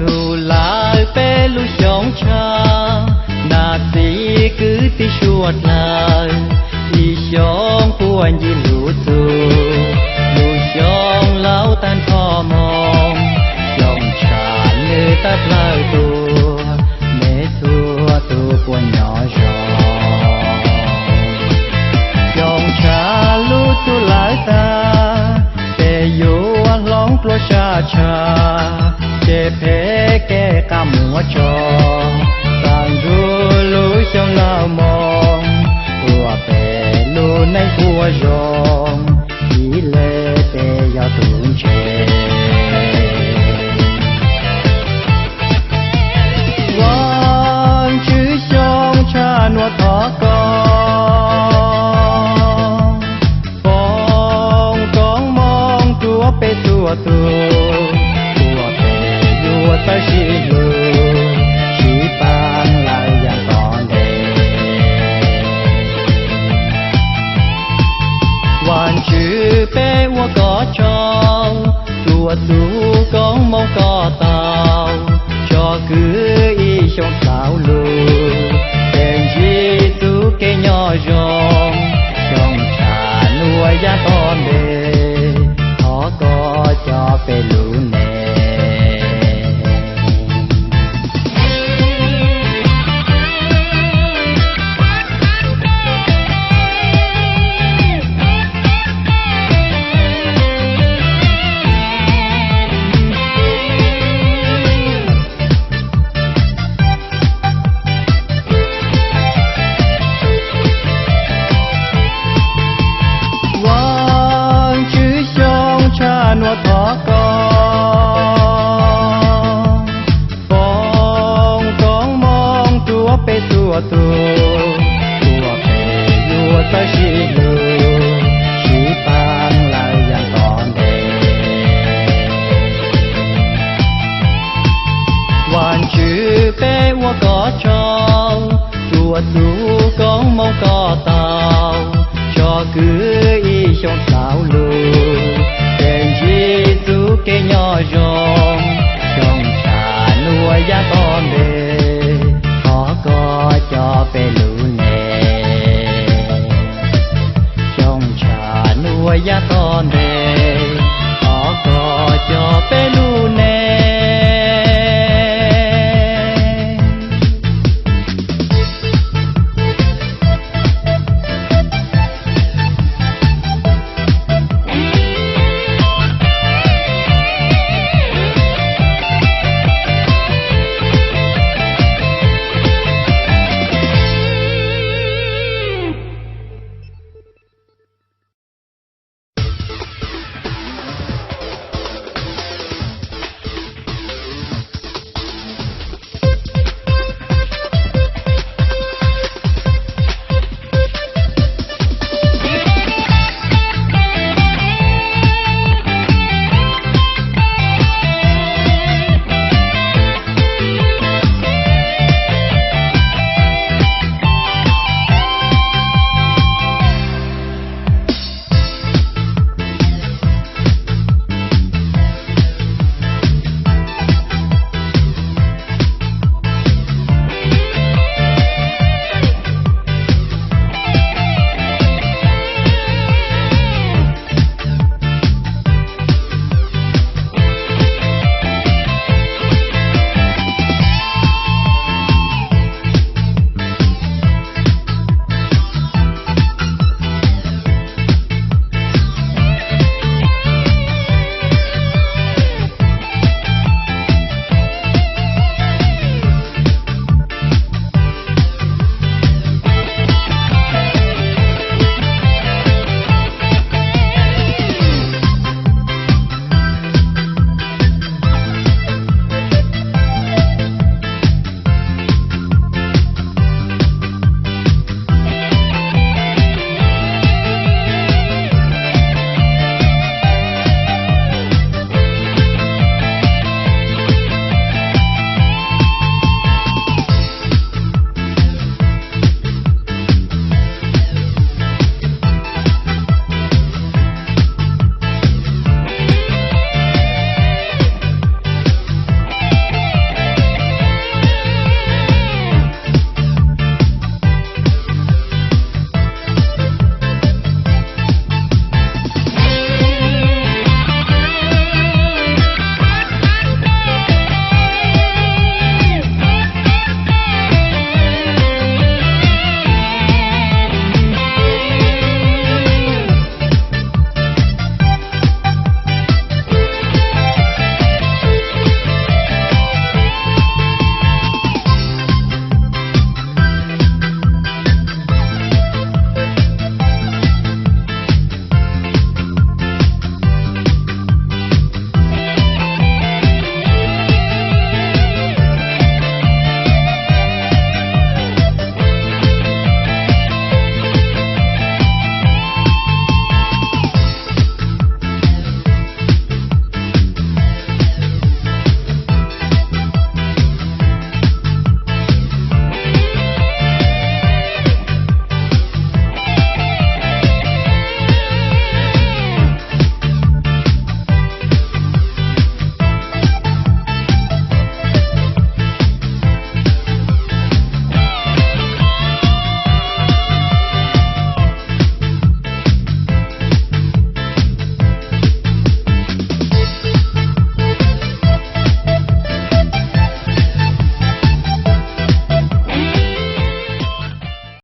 Txug lawm peb lub xyoo tshav, nam txiv kwv tij suav dlawg, ib xyoo puag ncig lub txug, lub xyoo laub tag nrho moo, xyoo tshav nws tawm plawg tuag, nej txhua tus puas nyob zoo? Xyoo tshav lub txug lawm tag, peb yuav hloov dlua sab tshav, ces peb kev qab muab tso, txav nrug lub xyoo laug moo, ua peb lub neej puas zoo, ib leeg peb yog tus ntse. Vaajtswv xyoo tshav nuav thov koj foom koob moov rua peb txhua tug, ua peb yuav txawj sib hlub, sib paab lawm yaam nto ntej. Vaajtswv peb ua koj tsaug, txhua tug koob moov koj tau, tso kwv ib xyoo txaus lug, peb ntsib txuj kev nyob zoo, xyoo tshav nuav yaam nto ntej, thov koj coj peb lub neej. Vaajtswv xyoo tshav nuav thov koj foom koob moov rua peb txhua tug, ua peb yuav txawj sib hlub, sib paab lawm yaam nto ntej. Vaajtswv peb ua koj tsaug, txhua tug koob moov koj tau, tso kwv ib xyoo txaus lug, peb ntsib txuj kev nyob zoo, xyoo tshav nuav yaam nto ntej, thov koj coj peb lub neej. Xyoo tshav nuav yaam nto ntej, thov koj coj peb lub